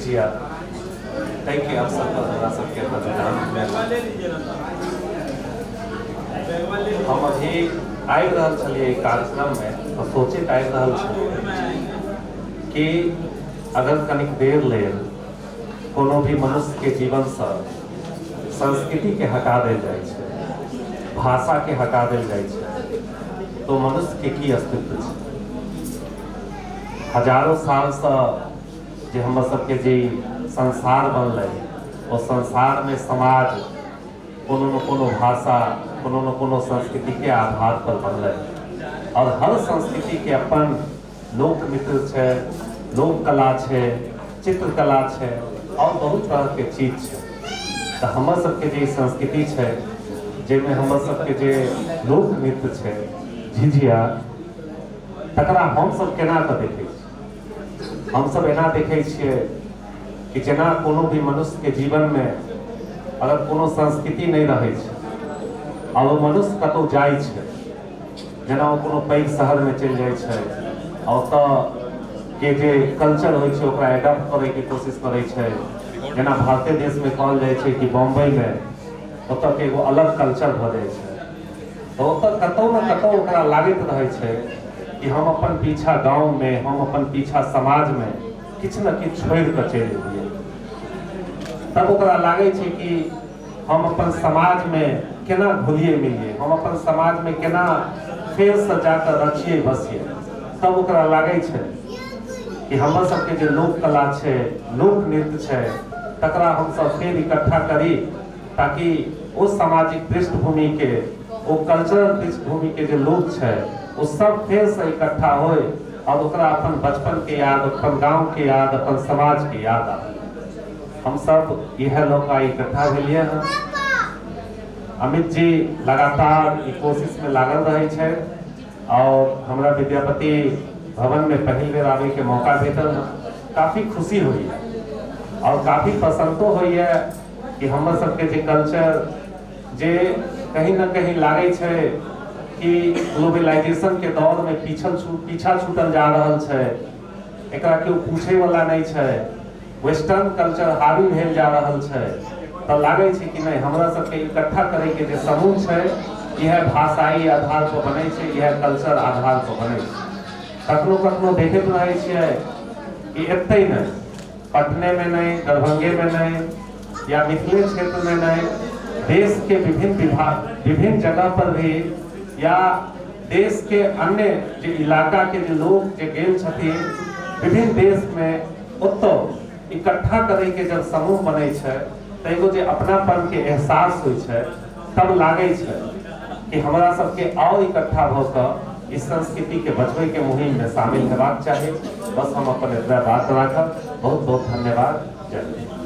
झिझिया ताहिके अवसर पर हमरा सबके एतऽ जुटान भेल। हम अभी आबि रहल छलियै एहि कार्यक्रममे तऽ सोचैत आबि रहल छलियै कि अगर कनिक देर लेल कोनो भी मनुष्यके जीवनसँ संस्कृतिके हटा देल जाइ छै, भाषाके हटा देल जाइ छै, तऽ मनुष्यके की अस्तित्व छै? हजारो सालसँ जे हमर सबके जे संसार बनलै, ओ संसारमे समाज कोनो ने कोनो भाषा, कोनो ने कोनो संस्कृतिके आधार पर बनलै आओर हर संस्कृतिके अपन लोक नृत्य छै, लोक कला छै, चित्रकला छै आओर बहुत तरहके चीज छै। तऽ हमर सबके जे संस्कृति छै, जाहिमे हमर सबके जे लोक नृत्य छै झिझिया, तकरा हमसब केना कऽ देखै छी? हमसब एना देखै छियै कि जेना कोनो भी मनुष्यके जीवनमे अगर कोनो संस्कृति नहि रहै छै आओर ओ मनुष्य कतहु जाइ छै, जेना ओ कोनो पैघ शहरमे चलि जाइ छै आ ओतऽ के जे कल्चर होइ छै ओकरा एडॉप्ट करैके कोशिश करै छै। जेना भारते देशमे कहल जाइ छै कि बम्बईमे ओतऽके एगो अलग कल्चर भऽ जाइ छै, तऽ ओतऽ कतहु ने कतहु ओकरा लागैत रहै छै कि हम अपन पीछा गाँवमे, हम अपन पीछा समाजमे किछु ने किछु छोड़ि कऽ चलि एलियै। तब ओकरा लागै छै कि हम अपन समाजमे केना घुलियै मिलियै, हम अपन समाजमे केना फेरसँ जाकऽ रचियै बसियै। तब ओकरा लागै छै कि हमर सबके जे लोक कला छै, लोक नृत्य छै, तकरा हमसब फेर इकट्ठा करी ताकि ओ सामाजिक पृष्ठभूमिके, ओ कल्चरल पृष्ठभूमिके जे लोक छै ओ सब फेरसँ इकट्ठा होइ आओर ओकरा अपन बचपनके याद, अपन गाँवके याद, अपन समाजके याद आबै। हमसब इएह लऽ कऽ आइ इकट्ठा भेलियै हँ। अमित जी लगातार ई कोशिशमे लागल रहै छथि आओर हमरा विद्यापति भवनमे पहिल बेर आबैके मौका भेटल हँ। काफी खुशी होइए आओर काफी पसन्दो होइए कि हमर सबके जे कल्चर जे कहीं न कहीं लागै छै कि ग्लोबलाइजेशनके दौरमे पीछा छूटल जा रहल छै, एकरा केओ पूछैवला नहि छै, वेस्टर्न कल्चर हावी भेल जा रहल छै, तऽ लागै छै कि नहि, हमरा सबके इकट्ठा करैके जे समूह छै इएह भाषाई आधार पर बनै छै, इएह कल्चर आधार पर बनै छै। कखनो कखनो देखैत रहै छियै कि एतै नहि, पटने में नहीं, दरभंगे में नहीं या मिथिले क्षेत्र में नहीं, देश के विभिन्न विभाग, विभिन्न जगह पर भी या देश के अन्य जे इलाका के जे लोग जे गेल छथिन विभिन्न देश में, ओतऽ इकट्ठा करे के जब समूह बनै छै तऽ एगो जे अपनापन के एहसास होइ छै, तब लागै छै कि हमरा सबके आओर इकट्ठा भऽ कऽ इस संस्कृति के बचबै के मुहिम में शामिल हेबाक चाही। बस हम अपन एतबा बात राखब। बहुत बहुत धन्यवाद। जय हिंद।